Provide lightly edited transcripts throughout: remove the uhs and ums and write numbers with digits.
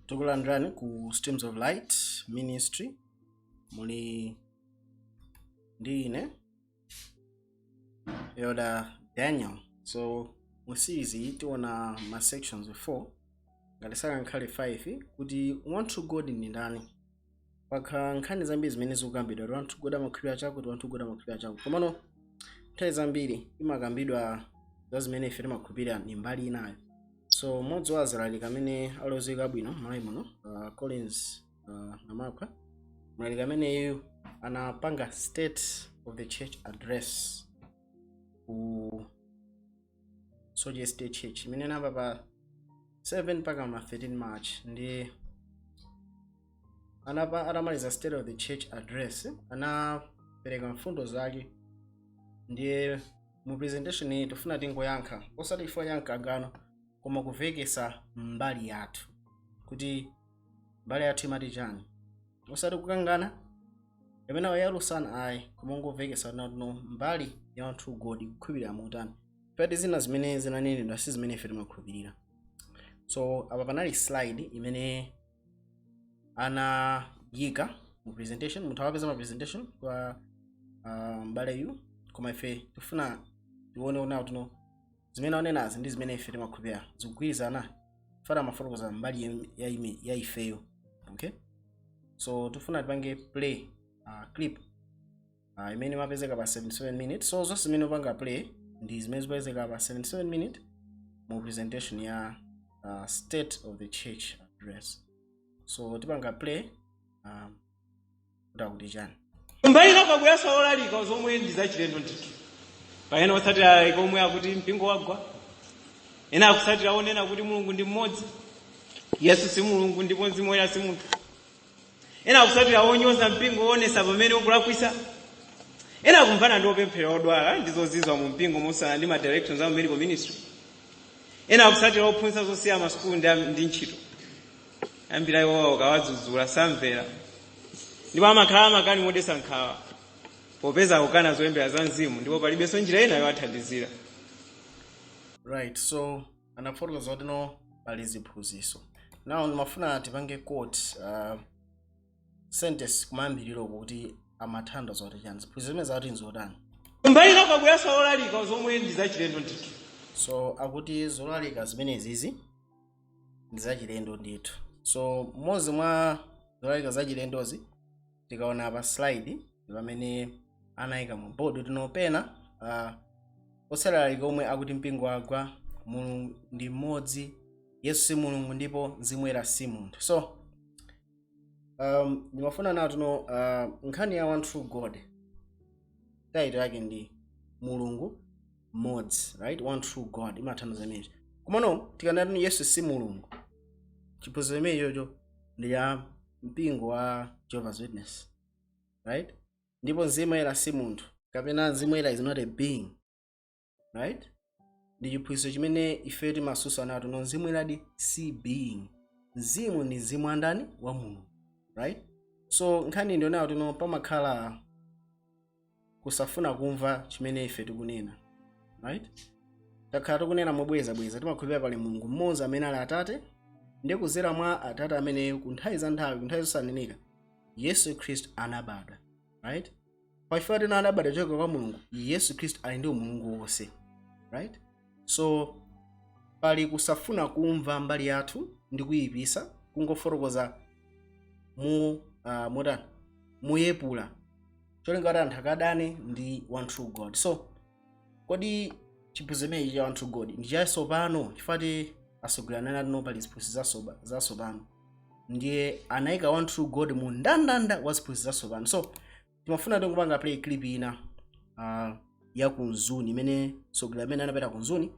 Tikulandirani ku Streams of Light Ministry. Muli ndi ine, Elder Daniel. So mu series iyi tiona ma sections 4, ngati sakankhale 5, kuti one true God ndi ndani. Pakhala nkhani zambiri zimene zikukambidwa kuti one true God amakhulupirira chakuti, one true God amakhulupirira chakuti, komano nthawi zambiri imakambidwa za zimene ife timakhulupirira ndi mbali inayo. So mmodzi wa azilaliki amene aloziwika bwino m'Malawi muno, Collins Namakwa, mlaliki ameneyu anapanga State of the Church Address ku Soche State Church imene inayamba pa 7 mpaka ma 13 March. Ndi anapa atamaliza State of the Church Address, anapereka mfundo zake. Ndiye mu presentation iyi tifuna tingoyankha, osati chifukwa cha mkangano, koma kuvekesa mbali yathu, kuti mbali yathu imati chani, osati kukangana kapena kuyalusana ayi, koma ngovekesa no mbali ya one true God kukhulupirira motani, pati zina zimene zinanenedwa si zimene ife timakhulupirira. So apa panali slide imene anayika mu presentation. Munthu akapeza ma presentation kwa mbaleyu, koma ife tifuna tione kunawo tino zimene anenazi ndi zimene ife timakhulupirira zikugwirizana. Fana mafotokoza mbali ya ifeyo. Okay, so tifuna tipange play clip imene imapezeka pa 77 minutes. So zonse zimene upanga play ndi zimene zipezeka pa 77 minute mu presentation ya State of the Church Address. So tipanga play kuti akuti chani. Mbali kapabweranso olalika zomwe ndi zachilendo ndithu. Pamene otsatira alalika omwe akuti mpingo wagwa, ena akutsatira onena kuti Mulungu ndi mmodzi, Yesu si Mulungu ndipo Mzimu Woyera si munthu. Ena akusatira onyoza mpingo, woonesa pamene ukulakwisa. Ena akumvana ndi opemphera odwala ndi zozizwa mu mpingo mosana ndi ma directions a medical ministry. Ena akusatira ophunzitsa zosiya masukulu ndi ntchito. Ambiri iwowa ukawadzudzula samvera, ndipo amakhala amakani modetsa nkhawa, popeza akukana zoyembera za mzimu, ndipo palibenso njira ina yowathandizira. Right, so anafotokoza kuti no, pali ziphunzitso. Now ndimafuna tipange quote sentence kumayambiriro kuti amathandiza kuti chani, ziphunzitso zimene zati nzotani. Mbali kapabweranso olalika zomwe ndi zachilendo ndithu. So akuti zolalika zimenezizi ndi zachilendo ndithu. So mmodzi mwa zolalika zachilendozi, tikaona pa slide, ndi pamene anayika mu board tinopena osalalika omwe akuti mpingo wagwa, Mulungu ndi mmodzi, Yesu si Mulungu ndipo Mzimu Woyera si munthu. So ndimafuna nawo tino nkhani ya one true God, title yake ndi Mulungu mmodzi, right? One true God imathandiza imenechi. Komano tikanati Yesu si Mulungu, chiphunzitso chimene chocho ndi ya mpingo wa Jehovah's Witness, right? Ndipo Mzimu Woyera si munthu, kapena Mzimu Woyera is not a being, right? Ndi chiphunzitso chimene ife timasusa nato. No, Mzimu Woyeradi si being. Mzimu ndi mzimu andani? Wa Mulungu, right? So nkhani ndionayo tino pamakhala kusafuna kumva chimene ife tikunena, right? Takhala tikunena mobwezabweza, timakhulupirira pali Mulungu mmodzi amene ali Atate, ndi kuzera mwa Atate amene ku nthawi za nthawi, ku nthawi zosaneneka, Yesu Khristu anabadwa, right? Pachifukwa tena anabadwa choka kwa Mulungu, Yesu Khristu ali ndi umulungu wonse, right? So pali kusafuna kumva mbali yathu ndi kuyipisa, kungofotokoza mu motani, muyepula, cholinga kuti anthu akadane ndi one true God. So kodi chiphunzitso chimenechi cha one true God ndi chatsopano? Chifukwa atsogoleri anene atino pali ziphunzitso zatsopano, ndiye anayika one true God mu ndandanda wa ziphunzitso zatsopano. So timafuna tikupanga play clip ina ya ku Mzuni, imene mtsogoleri amene anapita ku Mzuni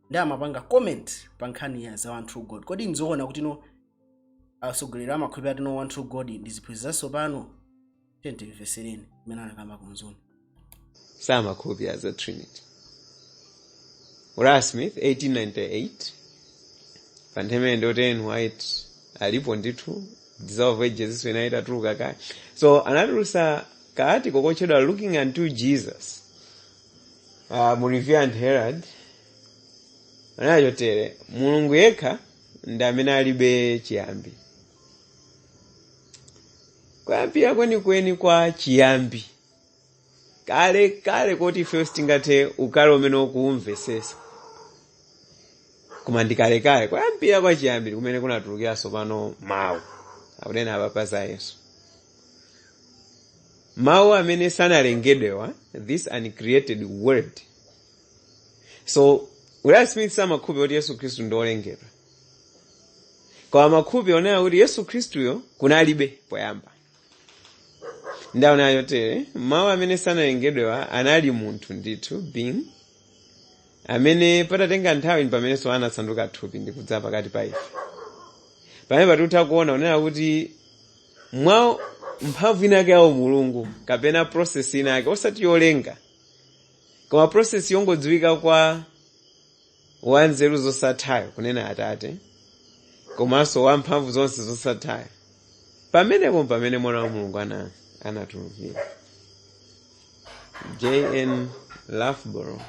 ndi amapanga comment pa nkhani ya za one true God. Kodi nzoona kuti no, atsogoleri amakhulupirira tino one true God ndi ziphunzitso zatsopano? Timvesereni imene anakamba ku Mzuni. Samakhulupirira za Trinity. Uriah Smith, 1898, pa nthawi imene ndoti Ellen White alipo ndithu, Desire of Ages ina itatuluka kale. So anatulutsa ka article kotchedwa "Looking Unto Jesus" mu Review and Herald. Anachotere: Mulungu yekha ndi amene alibe chiyambi. Kuyambira kwenikweni kwa chiyambi, kale kale, koti ifeyo sitingathe ukale umene ukuwumvesesa, koma ndi kalekale, kuyambira kwa chiyambi kumene kunatulukiranso pano mawu akunena apa za Yesu, mawu amene sanalengedwewa, this uncreated word. So Uriah Smith samakhulupirira kuti Yesu Khristu ndi olengedwa, koma amakhulupirira onena kuti Yesu Khristuyo kunalibe poyamba. Ndaona yotere: mawu amene sanalengedwewa anali munthu ndithu, being, amene patatenga nthawi pamenenso anasanduka thupi ndi kudza pakati pa ife. Pamene patutha kuona onena kuti mwa mphamvu inake yawo Mulungu, kapena process inake osati yolenga, koma process yongodziwika kwa wanzeru zosathayo, kunena Atate, komanso wamphamvu zonse zosathayo, pamenepo pamene Mwana wa Mulungu anatulukira. J.N. Loughborough.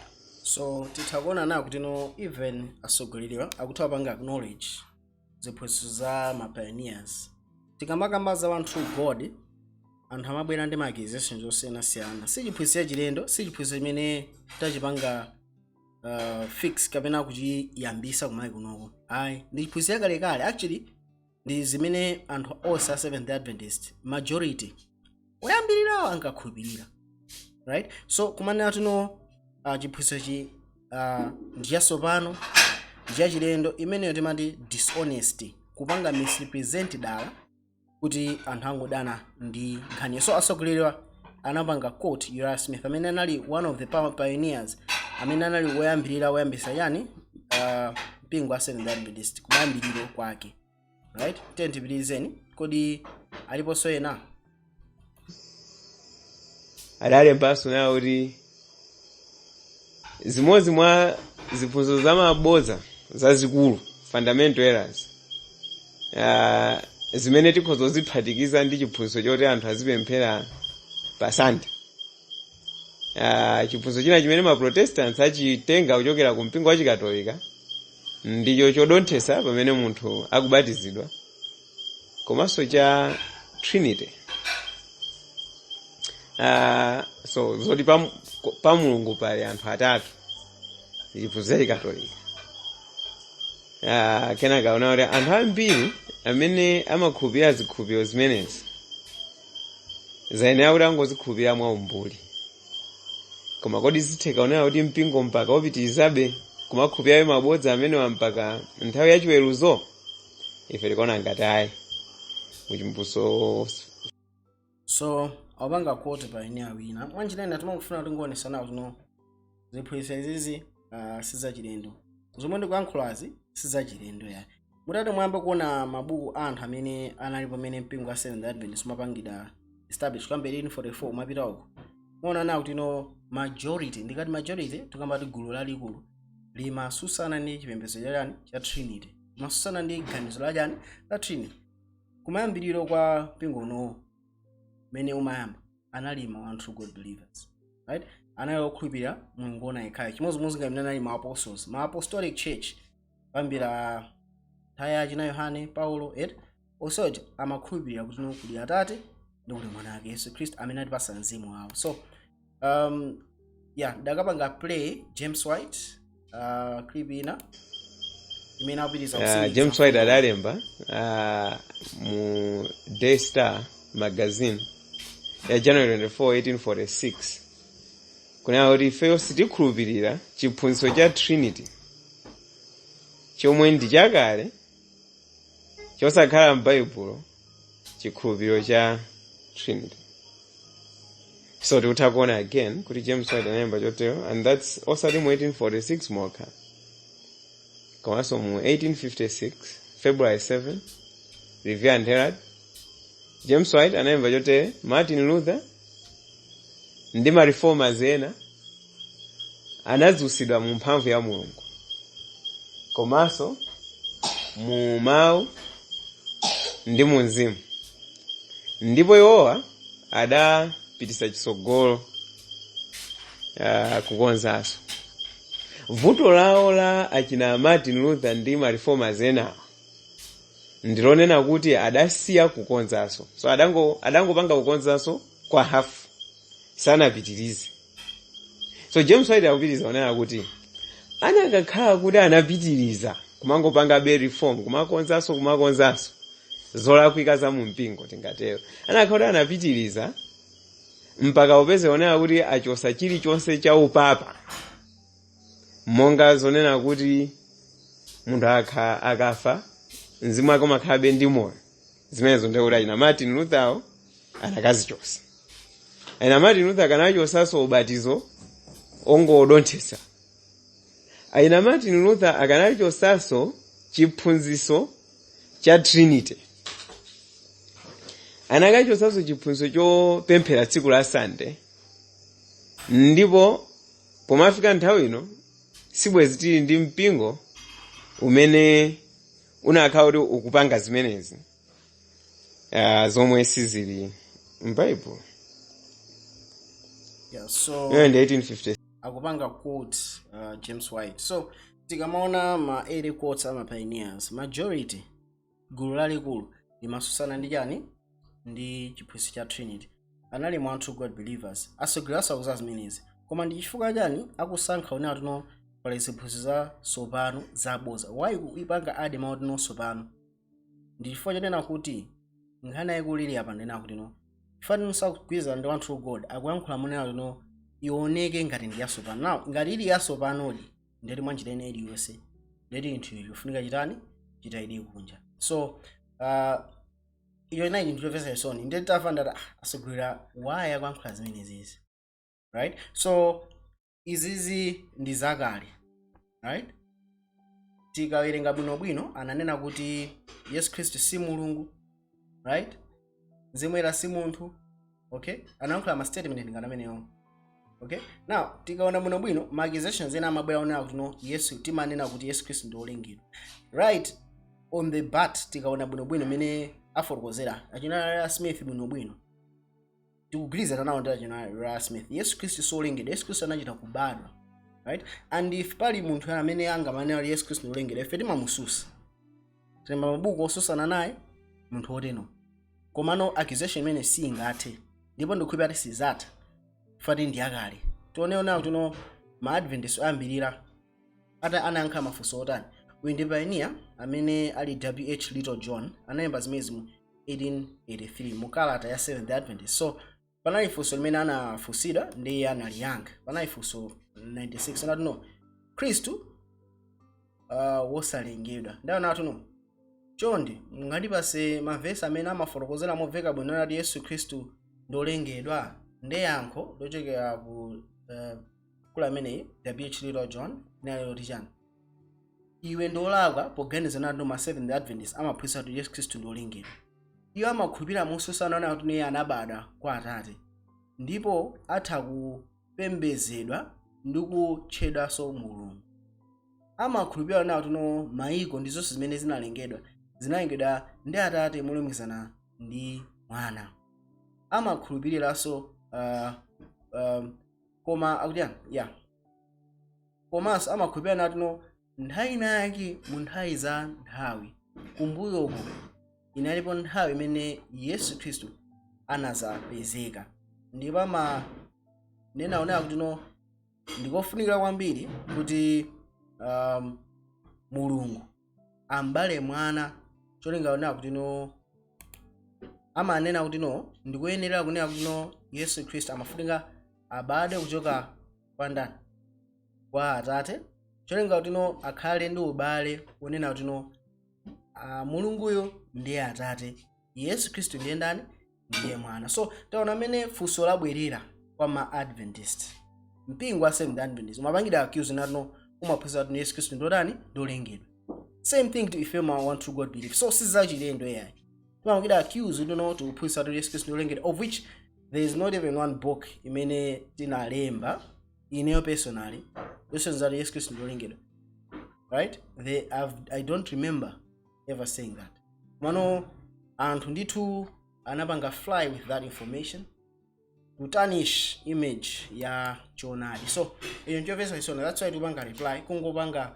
So titha kuona nawo kuti no, even asogoleriwa akutha kupanga acknowledge ziphunzitso za ma pioneers. Tikamakamba za one true God, anthu amabwera ndi ma accusations osiyanasiyana. Si chiphunzitso chachilendo, si chiphunzitso chimene tachipanga fix kapena kuchiyambisa kumayi kunoko, ayi, ndi chiphunzitso chakalekale. Actually, ndi zimene anthu onse a Seventh Adventist majority oyambirirawo ankakhulupirira, right? So kumanena tino chiphunzitsochi ndi chatsopano, ndi chachilendo, imeneyo timati dishonesty, kupanga misrepresent dala kuti anthu angodana ndi nkhaniyo. So asogoleriwa anapanga quote Uriah Smith, amene anali one of the pioneers, amene anali woyambirira, woyambisa yani, mpingo wa Seventh Adventist kumayambiriro kwake, right? Tiye tipitirizeni. Kodi aliponso ena? Adalembanso nawo kuti zimodzi mwa ziphunzitso zamabodza zazikulu, fundamental errors, zimene tikhoza kuziphatikiza ndi chiphunzitso choti anthu azipemphera pa Sunday, chiphunzitso china chimene ma Protestants achitenga kuchokera ku mpingo wa Chikatolika ndicho chodonthesa pamene munthu akubatizidwa, komanso cha Trinity. So zoti pa Mulungu pali anthu atatu, chiphunzitso cha Chikatolika. Kenaka ona kuti anthu ambiri amene amakhulupirira zikhulupiriro zimenezi zayenera kuti angozikhulupirira mwa umbuli. Koma kodi zitheka onena kuti mpingo mpaka wopitirizabe kumakhulupirirabe mabodza amenewa mpaka nthawi yachiweruzo? Ife tikuona ngati ayi. Muchivumbulutso So awapanga quote pioneer wina. Mwanjira ina timangofuna kuti ngoonesa nawo tino ziphunzitso izizi sizachilendo, zomwe ndikuyankhulazi sizachilendo ya. Mutati mwayamba kuona mabuku a anthu amene anali pamene mpingo wa Seventh Adventist umapangidwa establish kuyambira 1844 umapita uko, muona nawo kuti no, majority, ndikati majority tikambati gulu lalikulu, limasusana ndi chipembedzo chachani, cha Trinity, limasusana ndi ganizo lachani, la Trinity. Kumayambiriro kwa mpingo unowo mene umayamba, anali ma one true God believers, right? Anali okhulupirira Mulungu ona yekhayo, chimodzimodzi ngati anali ma apostles, ma apostolic church kuyambira nthawi ya achina Yohane, Paulo et onsewa amakhulupirira kuti no, kuli Atate ndi kuli Mwana wake Yesu Khristu amene atipasa mzimu wawo. So yeah, ndakapanga play James White clip ina imene akupitiriza kusindikitsa. James White adalemba mu Day Star magazine ya January 24, 1846 kunena kuti ifeyo sitikhulupirira chiphunzitso cha Trinity chomwe ndi chakale, chosakhala m'Baibulo, chikhulupiriro cha Trinity. So tikutha kuona again kuti James White analemba chotero, and that's osati mu 1846 mokha, komanso mu 1856, February 7, Review and Herald, James White analemba chotere: Martin Luther ndi ma reformers ena anadzutsidwa mu mphamvu ya Mulungu komanso mu mawu ndi mu mzimu, ndipo iwowa adapitisa chitsogolo kukonzanso. Vuto lawo la achina Martin Luther ndi ma reformers enawa Ndilonena kuti adasiya kukonzanso, so adangopanga kukonzanso kwa hafu, sanapitirize. So James White akupitiriza kunena kuti anakakhala kuti anapitiriza kumangopanga be reform, kumakonzanso, kumakonzanso zolakwika za mu mpingo tingatero, anakhala kuti anapitiriza mpaka upeze onena kuti achosa chilichonse cha upapa, monga zonena kuti munthu akafa mzimu wake umakhalabe ndi moyo, zimenezo ndekuti achina Martin Luther anakazichosa. Achina Martin Luther akanachosanso ubatizo ongodonthesa. Achina Martin Luther akanachosanso chiphunzitso cha Trinity, anakachosanso chiphunzitso chopemphera tsiku la Sunday. Ndipo pomafika nthawi ino sibwezi tili ndi mpingo umene unakhala kuti ukupanga zimenezi, zomwe sizili m'Baibulo. Yeah, so Iyo ndi 1850. Akupanga quote James White. So tikamaona ma early quotes ama pioneers, majority, gulu lalikulu limasusana ndi chani? Ndi chiphunzitso cha Trinity. Anali mwa True God Believers, asogolera akuza zimenezi. Koma ndi chifukwa chani akusankha onena tino pali ziphunzitso za sopano zaboza? Why ipanga add mawu tino sopano? Ndi chifukwa chonena kuti nkhani yayikuliri apa ndena kuti no, chifukwa tino sakugwirizana ndi one true God, akuyankhula monena tino ioneke ngati ndi yasopano. Now ngati ili yasopanodi, ndeti mwanjira ina iliyonse ndeti inthu ifunika chitani? Chitayidi kunja. So iyo inayi chinthu chomvetsa chisoni. Ndeti tafa ndati, ah, asogolera why akuyankhula zimenezizi, right? So izizi ndi zakale, right? Tikawerenga bwinobwino, ananena kuti Yesu Khristu si Mulungu, right? Mzimu Woyera si munthu, okay? Anayankhula ma statement ngati amenewo, okay? Now tikaona bwinobwino, ma accusations ena amabwera onena kuti no, Yesu, timanena kuti Yesu Khristu ndi wolengedwa. Right on the bat, tikaona bwinobwino imene afotokozera achina Smith bwinobwino, tikugwirizana nawo ndi achina Smith. Yesu Khristu solengedwa, Yesu Khristu anachita kubadwa, right? And if pali munthu amene angamanena kuti Yesu Khristu ndiolengedwa, ife timamususa, tilemba mabuku osusana naye munthu woteno. Komano accusation imene singathe, ndipo ndikukhulupirira kuti sizatha fati ndi akale. Tioneona kuti no, ma Adventist oyambirira ata anayankha mafunso otani? Uyu ndi pioneer amene ali W H Littlejohn, analemba zimenezi mu 1883 mu kalata ya Seventh Adventist. So panali funso limene anafunsidwa ndi iye analiyankha. Panali funso 96, anati no, Khristu wosalengedwa. Ndaona ati no, chonde mungandipase mavesi amene amafotokozera momveka bwino anati Yesu Khristu ndolengedwa? Ndi yankho lochokera ku kula ameneyi W H Littlejohn inali loti chani? Iwe ndolakwa poganiza nati ma Seventh Adventist amaphunzitsa kuti Yesu Khristu ndolengedwa. Iwo amakhulupirira mosusana nawo kuti iye anabadwa kwa Atate ndipo atha kupembedzedwa ndi kutchedwanso Mulungu. Amakhulupirira nawo tino maiko ndi zonse zimene zinalengedwa zinalengedwa ndi Atate molumikizana ndi Mwana. Amakhulupiriranso koma akuti ya, komanso amakhulupirira nawo tino nthawi inayake mu nthawi za nthawi kumbuyoko inalipo nthawi imene Yesu Khristu anazapezeka. Ndipo amanena onera kuti no, ndikofunikira kwambiri kuti Mulungu ambale mwana cholinga onera kuti no, amanena kuti no, ndikuyenera kunena kuti no, Yesu Khristu amafunika abadwe kuchoka kwa ndani? Kwa Atate, cholinga kuti no, akhale ndi ubale wonena kuti no, Mulunguyo ndiye Atate, Yesu Khristu ndiye ndani? Ndiye Mwana. So taona amene funso labwerera kwa ma Adventist. Mpingo wa Seventh Adventist umapangidwa accuse natino umaphunzitsa kuti Yesu Khristu ndotani? Ndolengedwa. Same thing to ife ma One True God belief. So sizachilendo yayi, timapangidwa accuse kuti no, tikuphunzitsa kuti Yesu Khristu ndolengedwa, of which there is not even one book imene tinalemba ineyo personally yosonyeza kuti Yesu Khristu ndolengedwa, right? I don't remember ever saying that. Mano anthu ndithu anapanga fly with that information to tarnish image ya choonadi. So iyo nchomvetsa chisoni. That's why tikupanga reply, kungopanga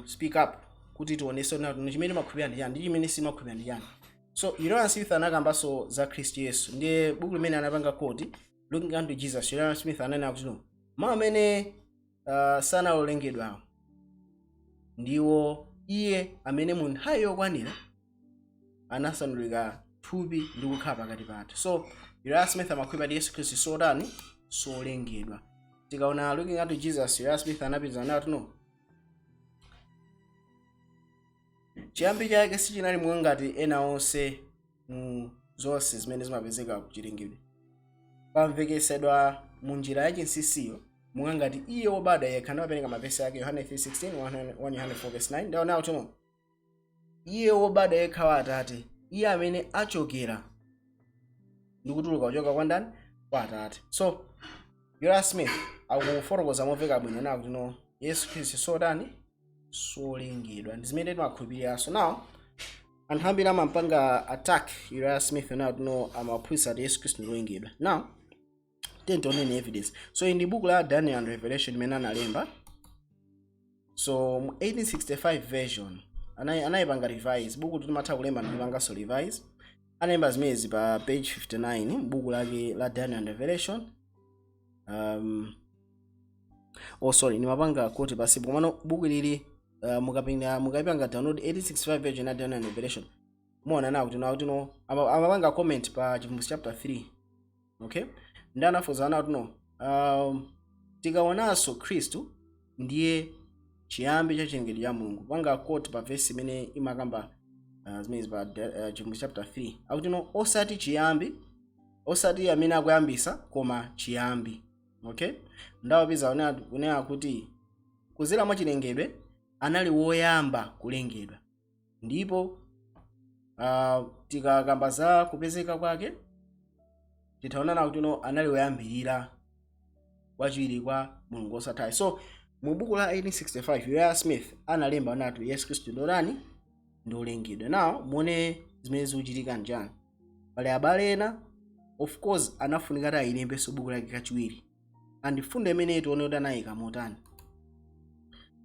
speak up. Kuti tionese kuti chimene timakhulupirira ndi chani ndi chimene simakhulupirira ndi chani. So Uriah Smith anakambanso za Khristu Yesu. Ndiye buku limene anapanga quote, Looking Unto Jesus, Uriah Smith ananena kuti no, mawu amene sanalolengedwawo ndiwo iye amene mu nthawi yokwanira anasandulika thupi ndi kukhala pakati pathu. So Uriah Smith amakhulupirira kuti Yesu Khristu sotani? Solengedwa. Tikaona Looking Unto Jesus, Uriah Smith anapitiriza nati no, chiyambi chake sichinali monga ngati ena onse mu zonse zimene zimapezeka kuchilengedwe, pamvekesedwa mu njira yachinsinsiyo monga ngati iye wobadwa yekha. Anapereka mavesi ake, Yohane 3:16, 1 Yohane 4 verse 9. Ndaona kuti no, iye wobadwa yekha wa Atate, iye amene achokera ndi kutuluka kuchoka kwa ndani? Kwa Atate. So Uriah Smith akufotokoza momveka bwino na kuti no, Yesu Khristu sotani? Solengedwa. Ndi zimene timakhulupiriranso. Now anthu ambiri amampanga attack Uriah Smith na kuti no, amaphunzitsa kuti Yesu Khristu ndilolengedwa. Now tioneni evidence. So iyi ndi buku la Daniel and Revelation imene analemba. So mu 1865 version anayipanga revise buku, timatha kulemba ndikupanganso revise. Analemba zimenezi pa page 59 buku lake la Daniel and Revelation. Oh sorry, nimapanga quote pasipo, komano buku lili mukapinda mukayipanga download 1865 version ya Daniel and Revelation, muona nawo kuti no, amapanga comment pa Chivumbulutso chapter 3. Okay, ndi anafunsa kuti no, tikaonanso Khristu ndiye chiyambi cha chilengedwe cha Mulungu, panga quote pa verse imene imakamba zimenezi pa Chivumbulutso chapter 3, akuti no, osati chiyambi, osati amene akuyambisa, koma chiyambi. Okay, ndawapeza kunena kuti kuzera mwa chilengedwe anali woyamba kulengedwa, ndipo tikakamba za kupezeka kwake titaonana kuti no, anali woyambirira wachiwiri kwa Mulungu wosathayo. So mu buku la 1865 Uriah Smith analemba nati Yesu Khristu ndotani? Ndolengedwa. Now muone zimene zikuchitika njani. Pali abale ena, of course, anafunika kuti ayilembenso buku lake kachiwiri, and fundo imene tione kuti anayika motani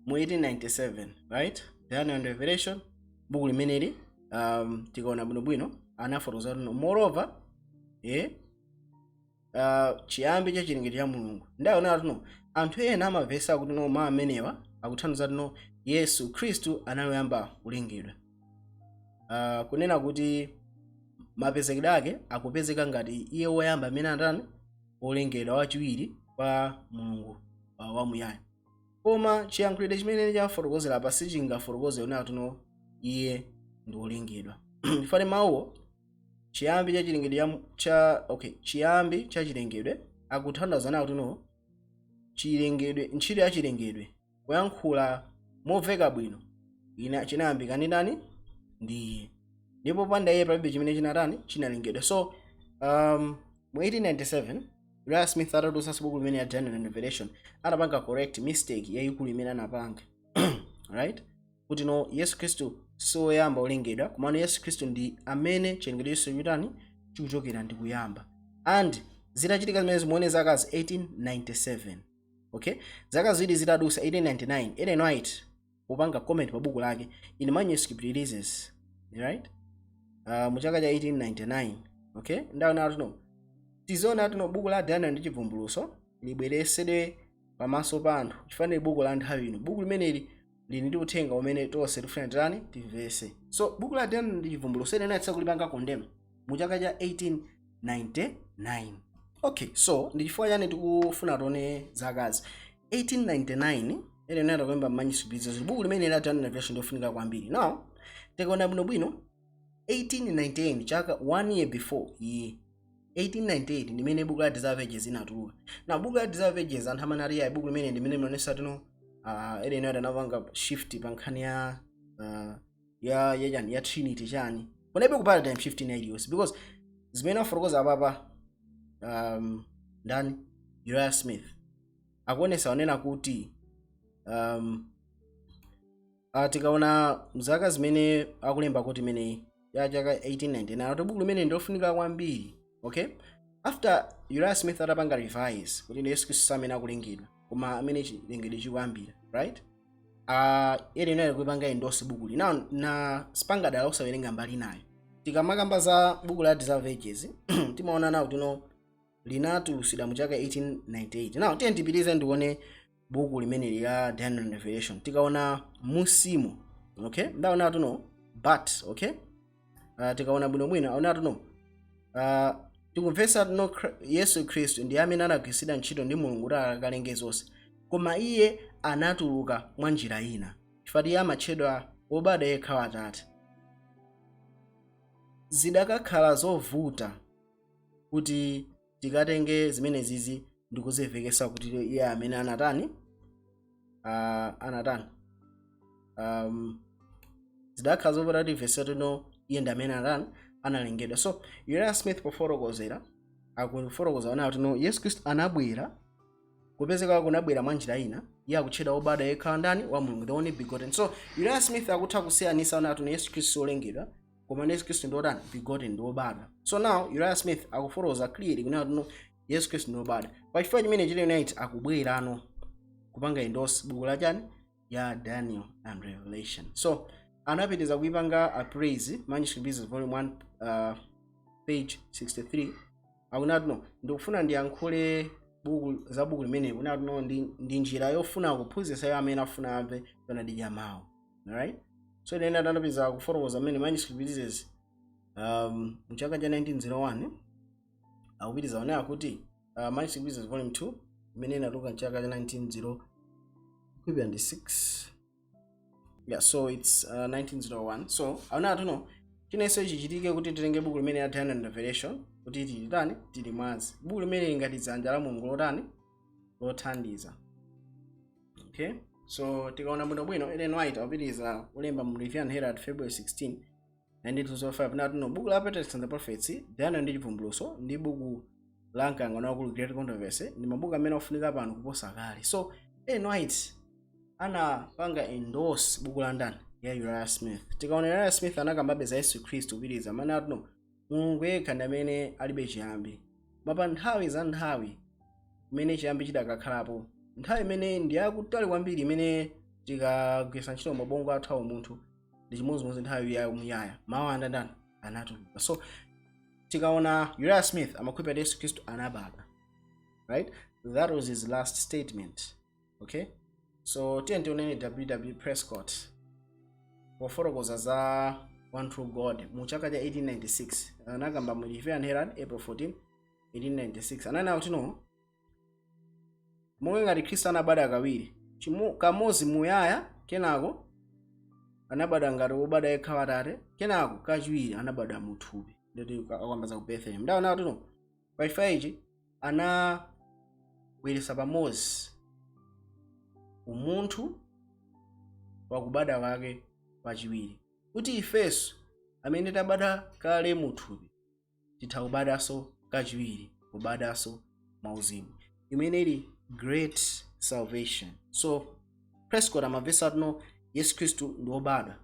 mu 1897, right? Daniel and Revelation, buku limeneli, tikaona bwinobwino anafotokoza kuti no, moreover, chiyambi cha chilengedwe cha Mulungu. Ndaona kuti no, anthu ena amavesa kuti no, mawu amenewa akuthandiza kuti no, Yesu Khristu anayamba kulengedwa, kunena kuti mapezekedwe ake akupezeka ngati iye woyamba amene anatani? Wolengedwa, wachiwiri kwa Mulungu wamuyaya. Koma chiyankhulidwe chimene chafotokozera apa sichingafotokoze kunena kuti no, iye ndi wolengedwa. Fane mawuwo chiyambi cha chilengedwe cha, okay, chiyambi cha chilengedwe akutanthauza nawo kuti no, chilengedwe, ntchito ya chilengedwe, kuyankhula momveka bwino, ina chinayambika ndi ndani? Ndi iye, ndipo panda iye palibe chimene chinatani? Chinalengedwa. So mu 1897 Uriah Smith atatulutsanso buku limene ya Daniel and Revelation, anapanga correct mistake yayikulu imene anapanga, right? Kuti no, Yesu Khristu siwoyamba olengedwa, komano Yesu Khristu ndi amene chilengedwe chonse chitani? Chikuchokera ndi kuyamba. And zitachitika zimene zimuone zaka 1897, okay, zaka ziwiri zitadusa, 1899, Ellen White kupanga comment pa buku lake in manuscript releases, right? Mu chaka cha 1899, okay, ndaona tuno tiziona tuno buku la Daniel ndi Chivumbulutso libweresedwe pamaso pa anthu, chifanire buku la nthawi ino. Buku limeneli lili ndi uthenga umene tonse tifuna titani? Timvese. So buku la Daniel ndi Chivumbulutso ene anayetsa kulipanga condemn mu chaka cha 1899. Okay, so ndi chifukwa chani tikufuna tione zakazi 1899? Ellen White akulemba manuscript releases, buku limene la Daniel Revelation ndofunika kwambiri. Now tikaona bwinobwino 1898, chaka one year before iye, 1898, ndimene buku la Desire of Ages inatuluka. Na buku la Desire of Ages, anthu amene ali ayi buku limene ndimene mnaonesa tino Ellen White anapanga shift pa nkhani ya ya chani, ya Trinity chani, kunaibe ku paradigm shift ina iliyonse, because zimene afotokoza apapa ndani? Uriah Smith akuonesa onena kuti tikaona mzaka zimene akulemba kuti imeneyi ya chaka 1899, kuti buku limene ndiofunika kwambiri. Okay, after Uriah Smith atapanga revise kuti ndi Yesu Khristu amene akulengedwa, koma amene chilengedwe chikuyambira, right? Ellen White kuipanga endorse buku lina na sipangadala kusawerenga mbali nayo. Tikamakamba za buku la Desire of Ages, timaona nawo tino linatulusidwa mu chaka 1898. Now tiye tipitirize, ndione buku limeneli la Daniel and Revelation. Tikaona musimo, okay, ndaona tuno, but okay, tikaona bwinobwino aona tuno, tikumvetsa tuno Yesu Khristu ndi amene anagwiritsidwa ntchito ndi Mulungu kuti akalenge zonse, koma iye anatuluka mwa njira ina chifukwa iye amatchedwa wobadwa yekha wa Atate. Zidakakhala zovuta kuti tikatenge zimenezizi ndikuzimvekesa kuti iye amene anatani, anatani, zidakhala zovuta kuti vese tino iye ndi amene anatani, analengedwa. So Uriah Smith pofotokozera akufotokoza ona kuti no, Yesu Khristu anabwera, kupezeka kunabwera mwa njira ina. Iye akutchedwa wobadwa yekha ndani? Wa Mulungu, the only begotten. So Uriah Smith akutha kusiyanisa ona kuti Yesu Khristu wolengedwa, koma Yesu Khristu ndi wotani? Begotten, ndi wobadwa. So now Uriah Smith akufotokoza clearly kunena kuti no, Yesu Khristu ndi wobadwa. Pachifukwa chimene chili White akubwerano kupanga endorse buku la chani? Ya Daniel and Revelation. So anapitiriza kuipanga appraise Manuscript Business Volume 1, page 63. Akunati no, ndikufuna ndiyankhule buku za buku limene kunati no, ndi njira yofuna kuphunzitsa iwo amene afuna amve choonadi mawu. Alright, so ine anapitiriza kufotokoza amene Manuscript Business mchaka cha 1901. Akupitiriza onera kuti Manuscript Business Volume 2 imene inatuluka mchaka cha 1906. Yeah, so it's 1901. So aona tuno chinenso chichitike kuti titenge buku limene la Daniel and Revelation kuti tilitani, tilimwazi buku limene ngati dzanja la Mulungu lotani? Lothandiza. Okay, so tikaona bwinobwino, Ellen White akupitiriza kulemba mu Review and Herald, February 16 1905, nati no, buku la Patriarchs and the Prophets, Daniel ndi Chivumbulutso, ndi buku la Mkangano Wakulu, Great Controversy, ndi mabuku amene ofunika pano kuposa kale. So Ellen White anapanga endorse buku la ndani? Ya Uriah Smith. Tikaona Uriah Smith anakambabe za Yesu Khristu, kupitiriza amene ati no, Mulungu yekha ndi amene alibe chiyambi, mapa nthawi za nthawi kumene chiyambi chidakakhalapo, nthawi imene ndi yakutali kwambiri imene tikagwiritsa ntchito mabongo athu awo munthu ndi chimodzimodzi nthawi ya muyaya, mawu andandani anatuluka. So tikaona Uriah Smith amakhulupirira Yesu Khristu anabadwa, right? That was his last statement. Okay, so tiye tionene W.W. Prescott pofotokoza za one true God mu chaka cha 1896. Anakamba mu Review and Herald, April 14 1896. Ananena kuti no, monga ngati Khristu anabadwa kawiri, kamodzi muyaya, kenako anabadwa ngati wobadwa yekha wa Atate, kenako kachiwiri anabadwa muthupi, ndoti akamba za ku Bethlehem. Ndaona kuti no, pachifukwa ichi anabweretsa pamodzi umunthu wakubadwa kwake pachiwiri, kuti ifenso amene tabadwa kale muthupi titha kubadwanso kachiwiri, kubadwanso mwauzimu, imene ili great salvation. So Prescott amavesa tino Yesu Khristu ndi wobadwa,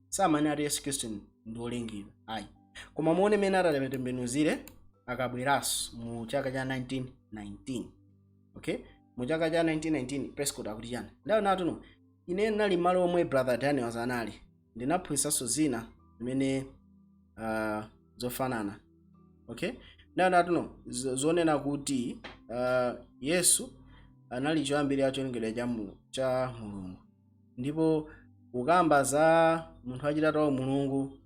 samane ati Yesu Khristu ndi wolengedwa ayi. Koma muone mene atatembenuzire akabweranso mu chaka cha 1919. Okay, mu chaka cha 1919 Prescott akuti chani? Ndaona tuno ine ndinali malo omwe Brother Daniels anali, ndinaphunzitsanso zina zimene zofanana. Okay, ndaona tuno zonena kuti Yesu anali choyambirira cholengedwa cha Mulungu, ndipo kukamba za munthu wachitatu wa Mulungu,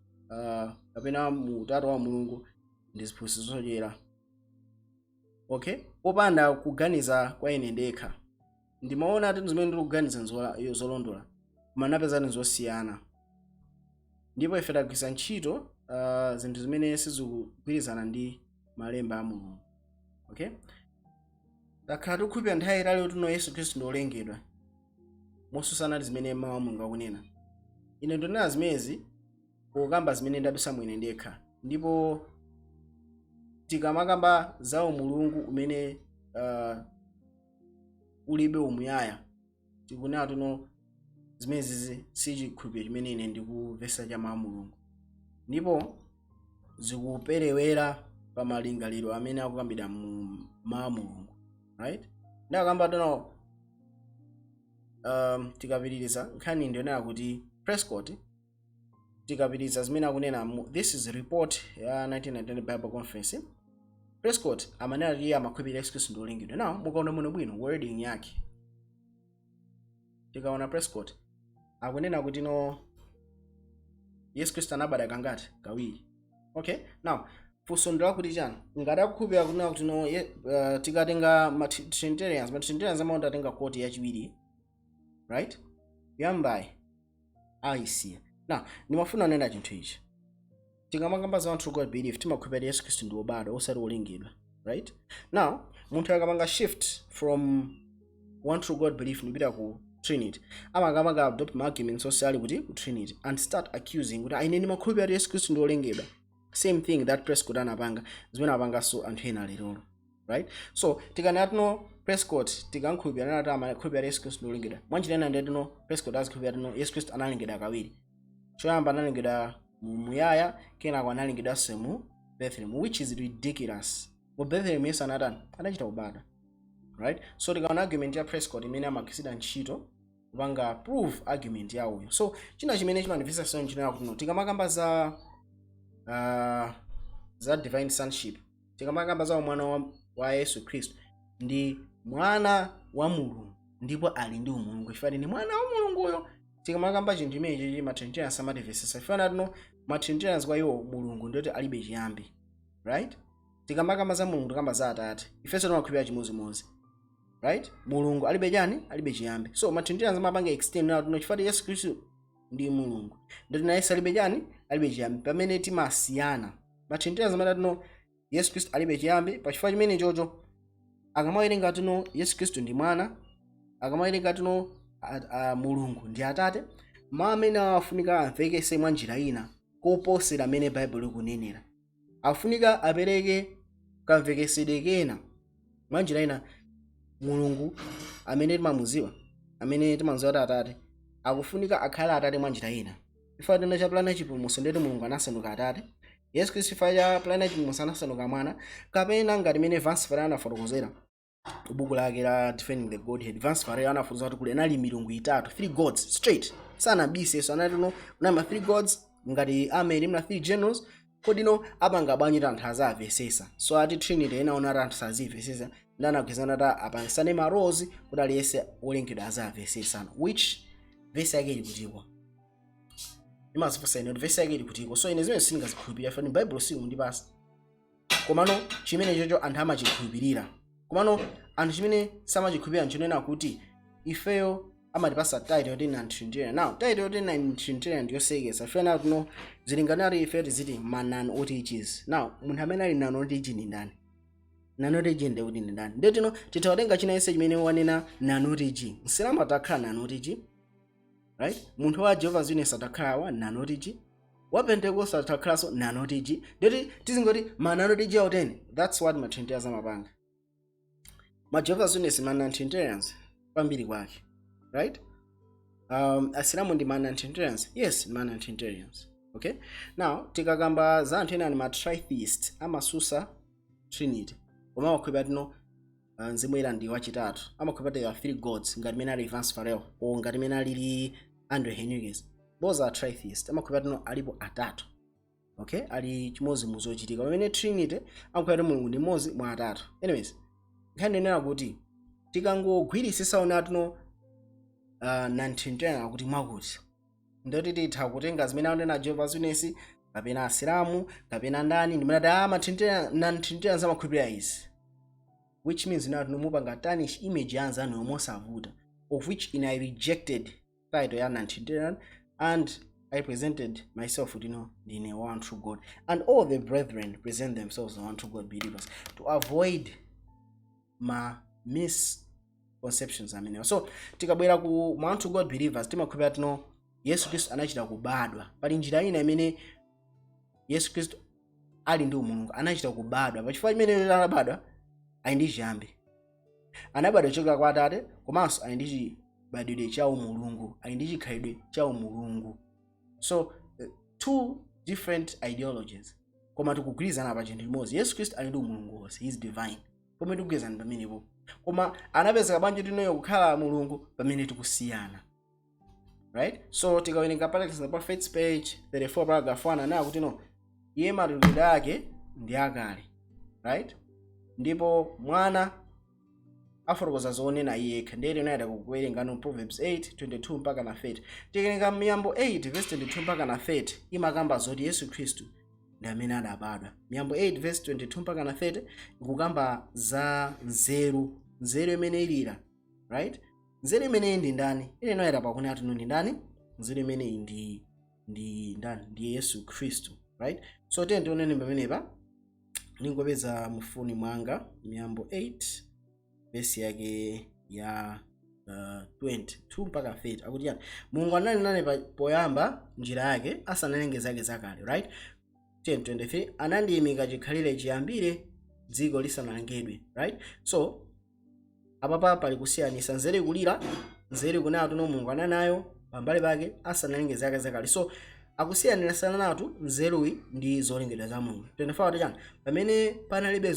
kapena mutatu wa Mulungu, ndi ziphunzitso zochera. Okay, popanda kuganiza kwa ine ndekha ndimaona ati zimene ndikuganiza zolondola, koma napeza ndi zosiyana, ndipo ife tagwiritsa ntchito zinthu zimene sizikugwirizana ndi malemba a Mulungu. Okay, takhala tikukhulupirira nthawi itali kuti no, Yesu Khristu ndi wolengedwa, mosusana ndi zimene mawu a Mulungu akunena. Ine ndinena zimenezi pokamba zimene ndadusa mwine ndekha, ndipo tikamakamba za umulungu umene ulibe umuyaya, tikunena tuno zimenezi si chikhulupiriro chimene ine ndikumvesa cha mawu a Mulungu, ndipo zikuperewera pa malingaliro amene akukambidwa mu mawu a Mulungu, right? Ndakamba tuno Tikapitiriza nkhani ndionera kuti Prescott, tikapitiriza zimene akunena this is report ya 1999 Bible Conference. Prescott amanena kuti iye amakhulupirira Yesu Khristu ndi wolengedwa. Now mukaona muno bwino wording yake, tikaona Prescott akunena kuti no, Yesu Khristu anabadwa kangati? Kawiri. Okay, now funso ndilakuti chani? Ngati akukhulupirira kunena kuti no, tikatenga ma Trinitarians, ma Trinitarians amaona atenga quote yachiwiri, right? Yambayi ayisiya. Now ndimafuna kunena chinthu ichi: tikamakamba za one true God belief, timakhulupirira Yesu Khristu ndi wobadwa, osati wolengedwa, right? Now munthu akamanga shift from one true God belief ndipita ku Trinity, amakamanga adopt ma arguments onse ali kuti ku Trinity and start accusing kuti aine ndimakhulupirira Yesu Khristu ndi wolengedwa. Same thing that Prescott anapanga, zimene apanganso anthu ena lerolo, right? So tikanena tino Prescott tikankhulupirira nati amakhulupirira Yesu Khristu ndi wolengedwa, mwanjira ina ndiye tino Prescott azikhulupirira tino Yesu Khristu analengedwa kawiri. Choyamba analengedwa mu muyaya, kenako analengedwanso mu Bethlehem, which is ridiculous. Mu Bethlehem Yesu anatani? Anachita kubadwa, right? So tikaona argument ya Prescott imene amagwiritsidwa ntchito kupanga prove argument yawoyo. So china chimene chimandimvetsa chisoni chinena kuti no, tikamakamba za divine sonship, tikamakamba za umwana wa Yesu Khristu, ndi mwana wa Mulungu ndipo ali ndi umulungu chifukwa ndi mwana wa Mulunguyo. Tikamakamba chinthu chimenechi, ma Trinitarians samatimvetsetsa chifukwa tino ma Trinitarians kwa iwo Mulungu ndiyoti alibe chiyambi, right? Tikamakamba za Mulungu, tikamba za Atate, ifenso timakhulupirira chimodzimodzi, right? Mulungu alibe chani? Alibe chiyambi. So ma Trinitarians amapanga extend nawo tino chifukwa Yesu Khristu ndi Mulungu, ndoti na Yesu alibe chani? Alibe chiyambi. Pamene timasiyana, ma Trinitarians amati tino Yesu Khristu alibe chiyambi. Pachifukwa chimene chocho, akamawerenga tino Yesu Khristu ndi mwana, akamawerenga tino Mulungu ndi Atate, mawu amene awafunika amvekese mwa njira ina koposera amene Baibulo likunenera. Afunika apereke kamvekesedwe kena mwa njira ina. Mulungu amene timamuziwa, amene timamuziwa kuti Atate, akufunika akhale Atate mwa njira ina. Ife tina cha plan chipulumutso, ndeti Mulungu anasanduka Atate. Yesu Khristu chifukwa cha plan chipulumutso anasanduka mwana. Kapena ngati mene Vance Farrell anafotokozera buku lake la Defending the Godhead, Vance Farrell anafotokoza kuti kuli anali milungu itatu, three gods straight, sanabise. So anati no, kunali ma three gods ngati amene mna three generals. Kodi no apanga bwanji kuti anthu azamvesesa? So ati Trinity ena ona ati anthu sazimvesesa, ndi anagwizana kuti apangisane ma roles kuti aliyense wolengedwa azamvesesano, which verse yake ili kutiko? Imazifunsa ine kuti verse yake ili kutiko? So ine zimene sindingazikhulupirira fani Bible sikundipasa. Komano chimene chocho anthu amachikhulupirira, komano anthu chimene samachikhulupirira nchonena kuti ifeyo amatipasa title yoti non Trinitarian. Now title yoti non Trinitarian ndiyosekesa. Ifeyo tino zilinganati ifeyo tiziti ma non OTGs. Now munthu amene ali non OTG ndi ndani? Non OTG ndi kuti ndi ndani? Ndiye tino tithawatenga china yense chimene wanena non OTG. Msilamu atakhala non OTG, right? Munthu wa Jehovah's Witness atakhala wa non OTG, wa Pentecost atakhalanso non OTG, ndeti tizingoti ma non OTG auteni. That's what ma Trinitarians amapanga. Ma Jehovah's Witness ma non Trinitarians kwambiri kwake, right? Asilamu ndi ma non Trinitarians? Yes, ma non Trinitarians. Okay, now tikakamba za anthu ena ni ma tritheist, amasusa Trinity koma amakhulupirira tino Mzimu Woyera ndi wachitatu, amakhulupirira there are three gods ngati mene ali Vance Farrell or ngati mene alili Andre Henriquez. Those are tritheist, amakhulupirira tino alipo atatu, okay? Ali chimodzi mu zochitika, pamene Trinity amakhulupirira Mulungu ndi mmodzi mwa atatu. Anyways, nkhani ndinena kuti tikangogwirisisa ona tino non-Trinitarian akuti mwakuti, ndoti titha kutenga zimene akunena Jehovah's Witness kapena Asilamu kapena ndani, ndimanati ma non-Trinitarians amakhulupirira izi, which means now tinomupanga tarnish image ya anzanu yomwe osavuta, of which in I rejected title ya non-Trinitarian and I presented myself kuti no, ndine one true God, and all the brethren present themselves as one true God believers to avoid ma misconceptions amenewa. So tikabwera ku one true God believers, timakhulupirira tino Yesu Khristu anachita kubadwa. Pali njira ina imene Yesu Khristu ali ndi umulungu, anachita kubadwa. Pachifukwa chimene anabadwa, ali ndi chiyambi, anabadwa kuchokera kwa Atate, komanso ali ndi chibadwidwe cha umulungu, ali ndi chikhalidwe cha umulungu. So two different ideologies, koma tikugwirizana pa chinthu chimodzi: Yesu Khristu ali ndi umulungu wonse, he is divine. Pomwe tikugwezani pamenepo, koma anapezeka bwanji tinoyo kukhala Mulungu pamene tikusiyana, right? So tikawerenga Patriarchs and the Prophets, page 34, paragraph 1, anaya kuti no, iye matulukidwe ake ndi akale, right? Ndipo mwana afotokoza zonena iye yekha. Ndiye tinayenda kuwerenga no Proverbs 8 22 mpaka na 30. Tikawerenga Miyambo 8 verse 22 mpaka na 30, imakamba zoti Yesu Khristu ndi amene adabadwa. Miyambo 8 verse 22 mpaka na 30 ikukamba za nzeru, nzeru imene ilira, right? Nzeru imeneyi ndi ndani? Ine noyera pakuni ati ndi ndani nzeru imeneyi? Ndi ndani? Ndi Yesu Khristu, right? So tiye tionene pamenepa. Ningopeza mufoni mwanga Miyambo 8 vesi yake ya 22 mpaka 30. Akuti yani? Mulungu anali nane poyamba njira yake, asanalenge zake zakale, right? 10:23, anandiyimika chikhalire chiyambire dziko lisanalengedwe, right? So apapa pali kusiyanisa. Nzeru ikulira, nzeru ikunena tuno Mulungu ananayo pambali pake asanalenge zake zakale. So akusiyanirasana natu nzeruyi ndi zolengedwa za Mulungu. 24 kuti chani? Pamene panalibe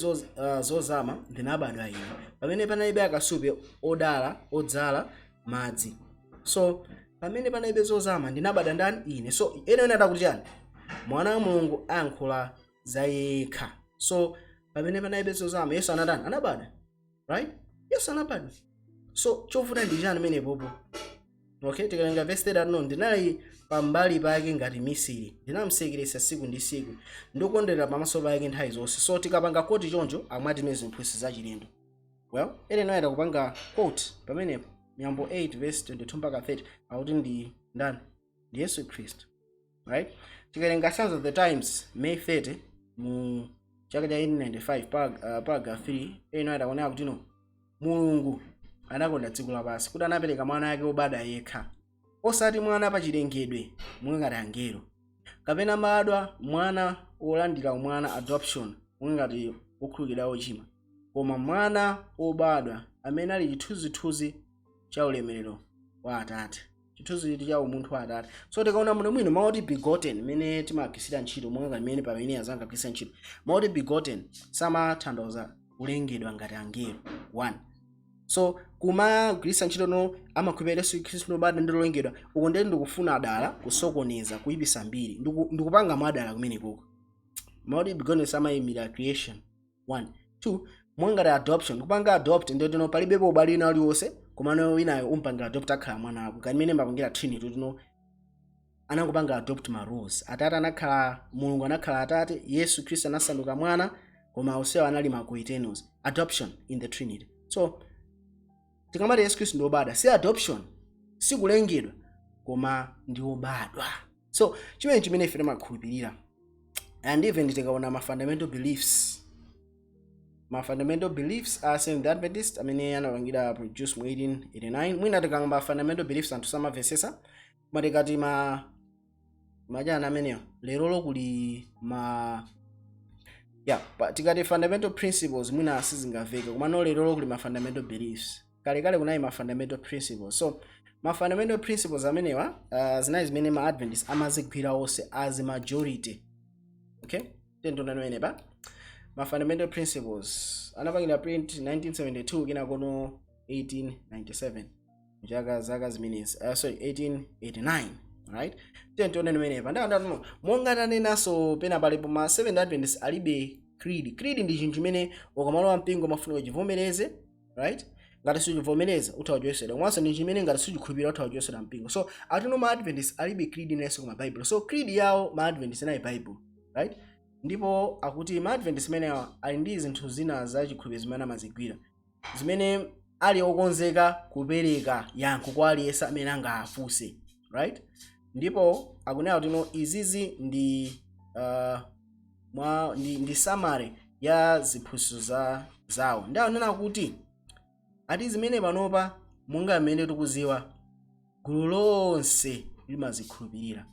zozama ndinabadwa ine, pamene panalibe akasupe odala odzala madzi. So pamene panalibe zozama ndinabadwa ndani? Ine. So ene ene adakuti chani? Mwana wa Mulungu ayankhula za yekha. So pamene panalibe zozama Yesu anatani? Anabadwa, right? Yesu anabadwa. So chovuta ndi chani menepopo? Okay, tikalenga verse 30 no, ndinali pambali pake ngati misiri, ndinamsekeresa siku ndi siku, ndikondwerera pamaso pake nthawi zonse. So tikapanga quote choncho, amati ziphunzitso zachilendo. Well, ene noyera kupanga quote pamenepo Miyambo 8 verse 22 mpaka 30, akuti ndi ndani? Ndi Yesu Khristu, right? Tikalenga Signs of the Times, May 30 mu chaka cha 1895, paragraph 3, ene noyera kuoneka kuti no, Mulungu anakonda dziko lapansi kuti anapereka mwana wake wobadwa yekha, osati mwana pachilengedwe monga ngati angelo, kapena mbadwa mwana wolandira umwana, adoption, monga ngati wokhululukidwa ochimwa, koma mwana wobadwa amene ali chithunzithunzi cha ulemerero wa Atate, chithunzithunzi cha umunthu wa Atate. So tikaona muno mwino, mawu oti begotten imene timagwirisira ntchito, monga ngati imene pamene azanga agwirisira ntchito mawu oti begotten, samatanthauza kulengedwa ngati angelo. One, so kumagwiritsa ntchito no amakhulupirira Yesu Khristu nobadwa ndi lolengedwa uko, ndiye ndikufuna adala kusokoneza, kuyipisa mbiri, ndikupanga mwadala kumene koko. Mawu oti begotten samayimira creation. One, two, mwangati adoption, kupanga adopt, ndiye tino palibepo ubale wina uliwonse, komano winayo umpanga adopt, akhala mwana wako. Kani mene mapangira Trinity, tino anangopanga adopt ma roles. Atate anakhala Mulungu, anakhala Atate, Yesu Khristu anasanduka Mwana, koma onsewa anali ma co-eternals. Adoption in the Trinity. So tikamati Yesu Khristu ndi wobadwa, si adoption, si kulengedwa, koma ndi wobadwa. So chimene ife timakhulupirira, and even tikaona ma fundamental beliefs, ma fundamental beliefs a Seventh Adventist amene anapangira produce mu 1889. Mwina tikamba fundamental beliefs anthu samamvesesa, koma tikati ma machana amenewa lero kuli ma ya pa, tikati fundamental principles mwina sizingamveke, koma lero kuli ma fundamental beliefs. Kalekale kunali ma fundamental principles. So ma fundamental principles amenewa zinali zimene ma Adventist amazigwira onse as a majority. Okay, tendonani pa ma fundamental principles anapangira print 1972, kina kono 1897, chaka zaka zimenezi, sorry, 1889, right? Tendonani menepa ndandatuno, monga tanenanso pena palipo, ma Seventh Adventist alibe creed. Creed ndi chinthu chimene ukamalowa mpingo mafunika uchivomereze, right? Ngati suchivomereza utha kuchosedwa. Komanso ndi chimene ngati suchikhulupirira utha kuchosedwa mpingo. So atino ma Adventist alibe creed inenso koma Bible. So creed yawo ma Adventist inayi Bible, right? Ndipo akuti ma Adventist imenewa ali ndi zinthu zina za chikhulupiriro zimene amazigwira, zimene ali okonzeka kupereka yankho kwa aliyense amene angafunse, right? Ndipo akunena kuti no, izizi ndi summary ya ziphunzitso za zawo. Ndi akunena kuti ati zimene panopa monga mmene tikuziwa gulu lonse limazikhulupirira,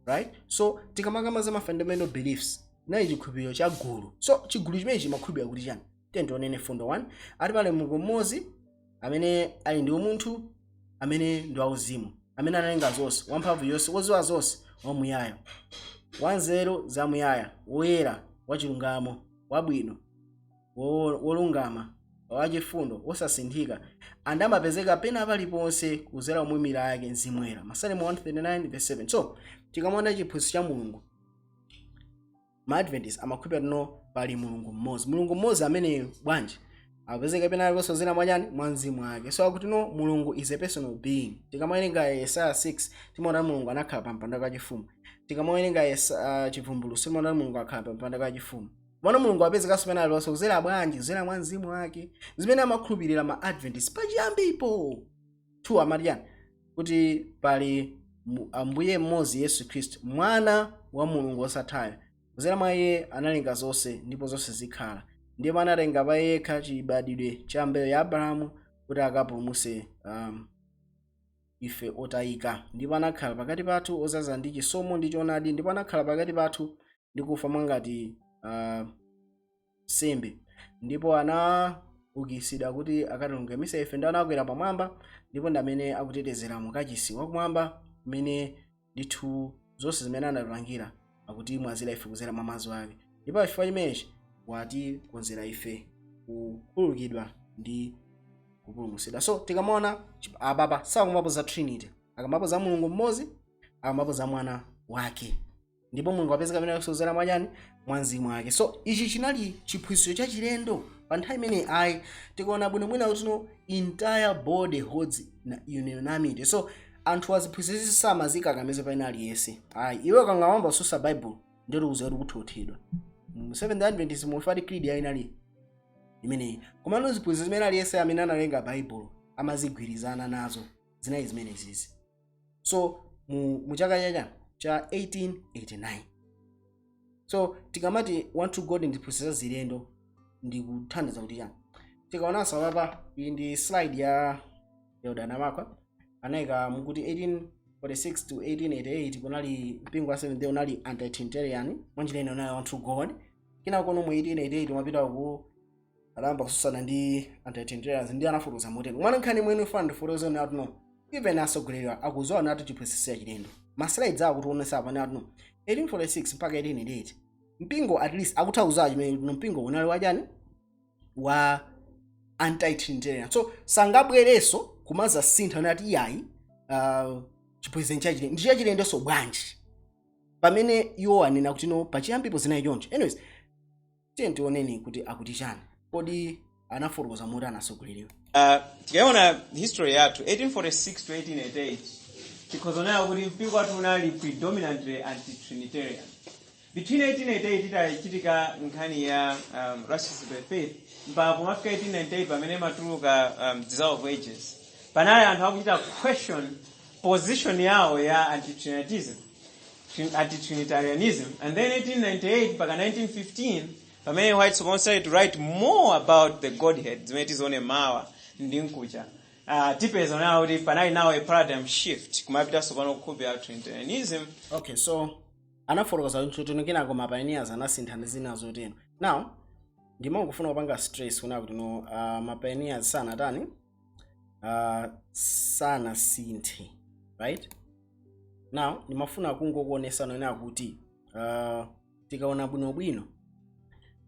right? So tikamakamba za ma fundamental beliefs, nayi chikhulupiriro cha gulu. So chigulu chimene chimakhulupirira kuti chani? Tionene fundo 1. Ati pali Mulungu mmodzi amene ali ndi umunthu, amene ndi wauzimu, amene analenga zonse, wamphamvu yonse, woziwa zonse, wamuyaya, wanzeru zamuyaya, woyera, wachilungamo, wabwino. Wolungama, wachifundo, wosasinthika, and amapezeka pena paliponse kuzera mwimira yake Mzimu Woyera. Masalimo 139 verse 7. So tikamaona chiphunzitso cha Mulungu, Ma-Adventist amakhulupirira tino pali Mulungu mmodzi. Mulungu mmodzi ameneyo bwanji apezeka pena paliponse kuzera mwachani? Mwa Mzimu wake. So akuti no, Mulungu is a personal being. Tikamawerenga Yesaya 6, timaona Mulungu anakhala pa mpando wachifumu. Tikamawerenga Chivumbulutso, timaona Mulungu akhala pa mpando wachifumu. Mwana Mulungu apezekanso pena paliponse kuzera bwanji? Kuzera mwa Mzimu wake, zimene amakhulupirira ma Adventist pachiyambipo. 2 amati chani? Kuti pali Ambuye mmodzi, Yesu Khristu, Mwana wa Mulungu wosathayo. Kuzera mwa iye analenga zonse, ndipo zonse zikhala. Ndipo anatenga pa yekha chibadwidwe cha mbewu ya Abrahamu kuti akapulumutse ife otayika. Ndipo anakhala pakati pathu ozaza ndi chisomo ndi choonadi. Ndipo anakhala pakati pathu ndi kufa mwangati sembe. Ndipo anaukitsidwa kuti akatilungamitse ife. Ndi anakwera pamwamba, ndipo ndi amene akutetezera mukachisi wakumwamba, kumene ndithu zonse zimene anatipangira akutimwazira ife kuzera mwa mawu ake. Ndipo chifukwa chimenechi watikonzera ife kukhululukidwa ndi kupulumutsidwa. So tikamaona apapa, sakumapo za Trinity, akamapo za Mulungu mmodzi, akamapo za Mwana wake. Ndipo Mulungu apezeka pamene kuzera mwachani? Mwa Mzimu wake. So ichi chinali chiphunzitso chachilendo pa nthawi imene ayi. Tikaona bwinobwino kuti no, entire body holds unanimity. So anthu aziphunzitsi samazikakamiza paina aliyense ayi. Iwe ukangawamba kususa Bible, ndero uziwa kuti kuthothedwa. Mu Seventh Adventist mu creed yayi inali imeneyi. Komano ziphunzitso zimene aliyense amene analenga Bible amazigwirizana nazo zinali zimene zizi. So mu chaka chacha cha 1889. So tikamati one true God ndi ziphunzitso za zilendo, ndikuthandiza kuti chani? Tikaonanso apapa, iyi ndi slide ya Yoda Namakwa, anayika mukuti 1846 to 1888 kunali mpingo wa Seventh Day unali anti-Trinitarian, mwanjira ina unali one true God. Kenako mu 1888 umapita ku adayamba kususana ndi anti-Trinitarians, ndi anafotokoza motero. Mwana nkhani mwene ufana ndifotokoze nati no, even atsogoleri akuzowa nati chiphunzitso cha chilendo. Ma slides awo akutionesa apa nati no, 1846 mpaka 1888 mpingo at least akutha chimene no, mpingo unali wachani? Wa anti-Trinitarian. So sangabwerenso kumazasintha nati iyayi, chiphunzitso chachilendo ndi chachilendonso bwanji, pamene iwo anena kuti no, pachiyambipo zinali choncho. Anyways, tiye tioneni kuti akuti chani. Kodi anafotokoza moti anasogoleriwa? Tikaona history yathu 1846 to 1888, tikhozonera kuti mpingo wathu unali predominantly anti-Trinitarian. Between 1888 itachitika nkhani ya Righteousness by Faith mpaka pomafika 1898 pamene matuluka Desire of Ages, panali anthu akuchita question position yawo ya anti-Trinitarism, anti-Trinitarianism. And then 1898 mpaka 1915, pamene White started to write more about the Godhead, zimene tizione mawa ndi mkucha, tipeza nawo kuti panali nawo a paradigm shift kumapitanso pano kukhulupirira Trinitarianism. Okay, so anafotokoza kuti kenako ma pioneers anasintha ndi zina zotero. Now ndimangofuna kupanga stress kuna kuti no, ma pioneers sanatani? Sanasinthe, right? Now ndimafuna kungokuonesa nena kuti tikaona bwinobwino,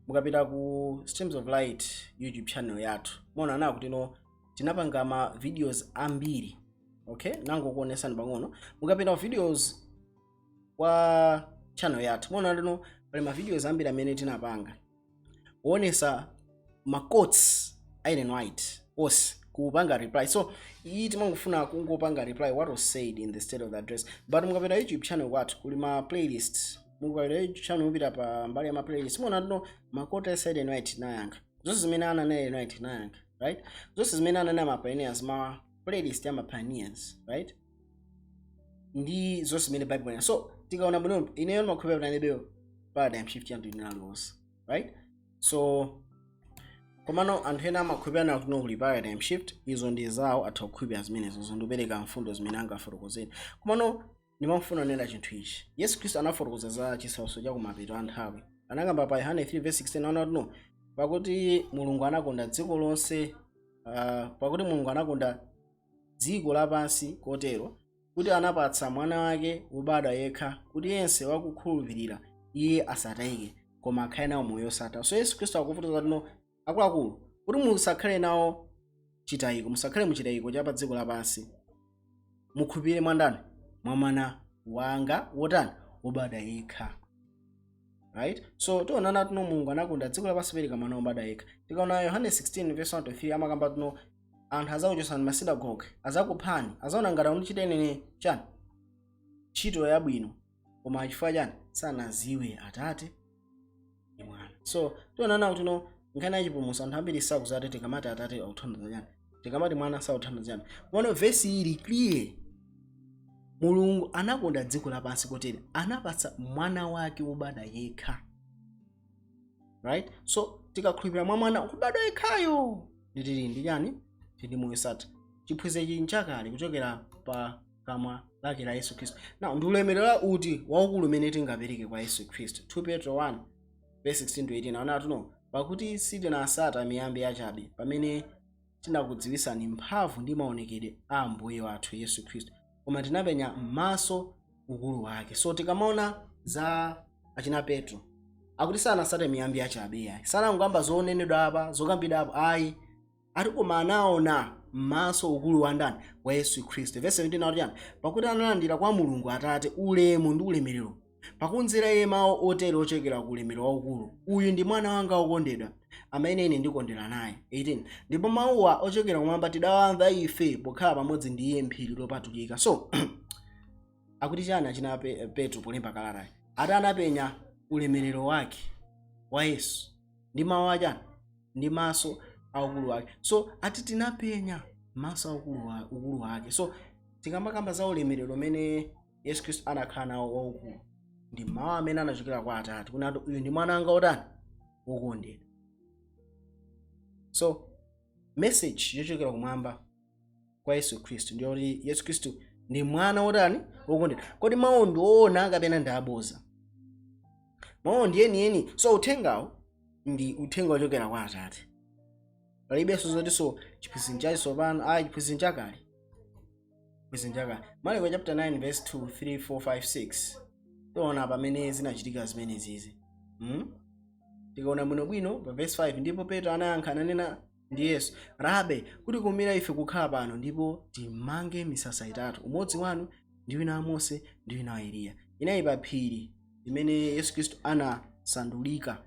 mukapita ku Streams of Light YouTube channel yathu, muona na kuti no, tinapanga ma videos ambiri. Okay, nangokuonesani pang'ono. Mukapita ku videos kwa channel yathu, muona lino pali ma videos ambiri amene tinapanga kuonesa ma quotes a Ellen White onse kupanga reply. So iyi timangofuna kungopanga reply what was said in the State of the Address. But mukapita YouTube channel kwathu kuli ma playlist. Mukapita YouTube channel, mupita pa mbali ya ma playlist, muona tino ma quotes a Ellen White nayankha zonse zimene ananena Ellen White nayankha, right? Zonse zimene ananena ma pioneers, ma playlist ya ma pioneers, right? Ndi zonse zimene Bible inena. So tikaona bwino, ineyo ndimakhulupirira kuti analibeyo paradigm shift ya mtundu aliwonse, right? So komano anthu ena amakhulupirira kuti no, kuli paradigm shift. Izo ndi zawo, atha kukhulupirira zimenezo, zondipereka mfundo zimene angafotokozere. Komano ndimafuna kunena chinthu ichi: Yesu Khristu anafotokoza za chisautso cha kumapeto a nthawi. Anakamba pa Yohane 3 verse 16, anaona kuti no, pakuti Mulungu anakonda dziko lonse, pakuti Mulungu anakonda dziko lapansi kotero kuti anapatsa Mwana wake wobadwa yekha, kuti yense wakukhulupirira iye asatayike, koma akhale nawo moyo osatha. So Yesu Khristu akufotokoza kuti no Akuluakulu, kuti musakhale nawo chitayiko, musakhale muchitayiko cha pa dziko lapansi, mukhulupirire mwa ndani? Mwa Mwana wanga wotani? Wobadwa yekha, right? So tionana tuno Mulungu anakonda dziko lapansi pereka mwana wobadwa yekha. Tikaona Yohane 16 verse 1 to 3, amakamba tuno anthu azakuchosani masinagoge, azakuphani, azaona ngati akundichita ine chani? Ntchito yabwino. Koma chifukwa chani? Sanaziwe Atate ndi Mwana. So tionana kuti no, nkhani yachipulumutso anthu ambiri sakuzati tikamati Atate akuthandiza chani, tikamati Mwana sakuthandiza chani. Komano vesi ili clear: Mulungu anakonda dziko lapansi kotere anapatsa mwana wake wobadwa yekha, right? So tikakhulupirira mwa mwana wobadwa yekhayo, nditili ndi chani? Tili moyo sata. Chiphunzitso ichi nchakale kuchokera pa kamwa lake la Yesu Khristu. Now, ndi ulemerero uti waukulu umene tingapereke kwa Yesu Khristu? 2 Petro 1 verse 16 to 18 aona tuno: "Pakuti sitinasata miyambi yachabe pamene tinakudziwisani mphamvu ndi maonekedwe a Ambuye wathu Yesu Khristu, koma tinapenya m'maso ukulu wake." So tikamaona za achina Petro, akuti sanasate miyambi yachabe ayi, sanangomva zonenedwa apa, zokambidwa apo ayi, ati koma anaona m'maso ukulu wa ndani? Wa Yesu Khristu. Verse 17 akuti chani? "Pakuti analandira kwa Mulungu Atate ulemu ndi ulemerero pakumvera iye mawu otere ochokera ku ulemerero waukulu: 'Uyu ndi mwana wanga wokondedwa amene ine ndikondwera naye.' 18 Ndipo mawuwa ochokera kumwamba tidawamva ife pokhala pamodzi ndi iye m'phiri lopatulika." So akuti chani achina Petro polemba kalatayi? Ati anapenya ulemerero wake wa Yesu ndi mawu achani? Ndi maso aukulu wake. So ati tinapenya maso aukulu ukulu wake. So tikamakamba za ulemerero umene Yesu Khristu anakhala nawo waukulu, ndi mawu amene anachokera kwa Atate kunati, "Uyu ndi mwana wanga wotani? Wokondedwa." So message yochokera kumwamba kwa Yesu Khristu ndiyoti Yesu Khristu ndi mwana wotani? Wokondedwa. Kodi mawu ndi oona kapena ndi aboza? Mawu ndi enieni. So uthengawo ndi uthenga wochokera kwa Atate. Palibenso zoti so chiphunzitso chatsopano ayi, chiphunzitso chakale, chiphunzitso chakale. Marko chapter 9 verse 2, 3, 4, 5, 6, tiona pamene zinachitika zimene zizi. Tikaona bwinobwino pa verse 5, "Ndipo Petro anayankha ananena ndi Yesu, 'Rabi, kutikomera ife kukhala pano, ndipo timange misasa itatu, umodzi wanu ndi wina wa Mose ndi wina wa Eliya.'" Inali pa phiri limene Yesu Khristu anasandulika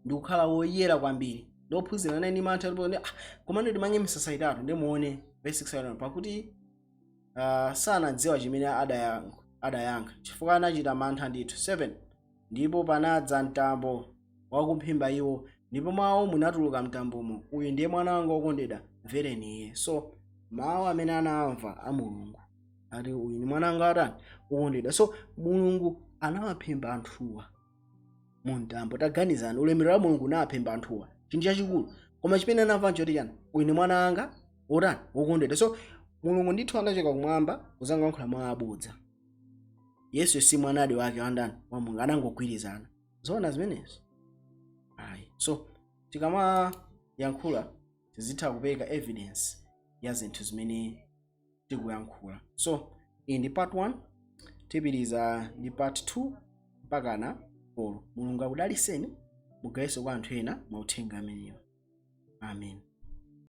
ndi kukhala woyera kwambiri, ndi ophunzira anali ndi mantha ndipo ndi, "Ah, komano timange misasa itatu?" Ndi muone verse 6: "Pakuti sanadziwa chimene adayankha, chifukwa anachita mantha ndithu." 7 "Ndipo panadza mtambo wakuphimba iwo, ndipo mawu munatuluka mtambomo: 'Uyu ndiye mwana wanga wokondedwa, mvereni iye.'" So mawu amene anamva a Mulungu ati, "Uyu ndi mwana wanga watani? Wokondedwa." So Mulungu anawaphimba anthuwa mu mtambo. Taganizani, ulemerero wa Mulungu unawaphimba anthuwa, chinthu chachikulu, koma chimene anamva nchoti chani? "Uyu ndi mwana wanga wotani? Wokondedwa." So Mulungu ndithu anachoka kumwamba kuzangoyankhula mwa abodza. Yesu si mwanadi wake wandani? Wa Mulungu. Anangogwirizana zoona zimenezo ayi. So tikamayankhula tizitha kupereka evidence ya zinthu zimene tikuyankhula. So iyi ndi part 1, tipitiriza ndi part 2 mpakana 4. Mulungu akudaliseni, mugawenso kwa anthu ena mauthenga amenewa. Amen.